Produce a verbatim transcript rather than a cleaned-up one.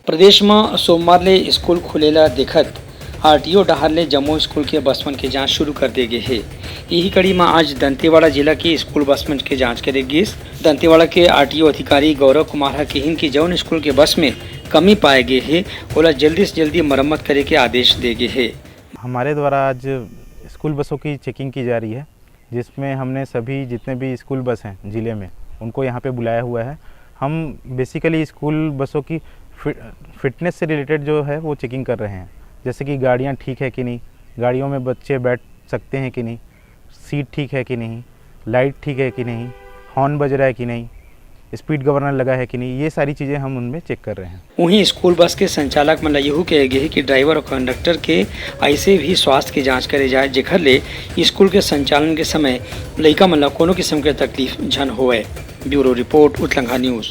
प्रदेश म सोमवार ले स्कूल खुले ला देखत आरटीओ डहार ले जम्मो स्कूल के बस मन के जांच शुरू कर दे गे हे। इही कड़ी म आज दंतेवाड़ा जिला के स्कूल बस मन के जांच करे गिस। दंतेवाड़ा के आरटीओ अधिकारी गौरव कुमार ह किहिन कि जौन स्कूल के बस में कमी पाए गे हे, ओला जल्दी से जल्दी मरम्मत करे के आदेश दे गे हे। हमारे द्वारा आज स्कूल बसों की चेकिंग की जा रही है, जिसमें हमने सभी जितने भी स्कूल बस हैं ज़िले में, उनको यहाँ पे बुलाया हुआ है। हम बेसिकली स्कूल बसों की फि-, फिटनेस से रिलेटेड जो है, वो चेकिंग कर रहे हैं, जैसे कि गाड़ियाँ ठीक है कि नहीं, गाड़ियों में बच्चे बैठ सकते हैं कि नहीं, सीट ठीक है कि नहीं, लाइट ठीक है कि नहीं, हॉर्न बज रहा है कि नहीं, स्पीड गवर्नर लगा है कि नहीं, ये सारी चीज़ें हम उनमें चेक कर रहे हैं। उहीं स्कूल बस के संचालक मन ल यहू कहे गे हे कि ड्राइवर और कंडक्टर के ऐसे भी स्वास्थ्य के जांच करे जाए, जेखर ले स्कूल के संचालन के समय लइका मन ल कोनो किस्म के तकलीफ झन होवय। Bureau report, Utlangha news.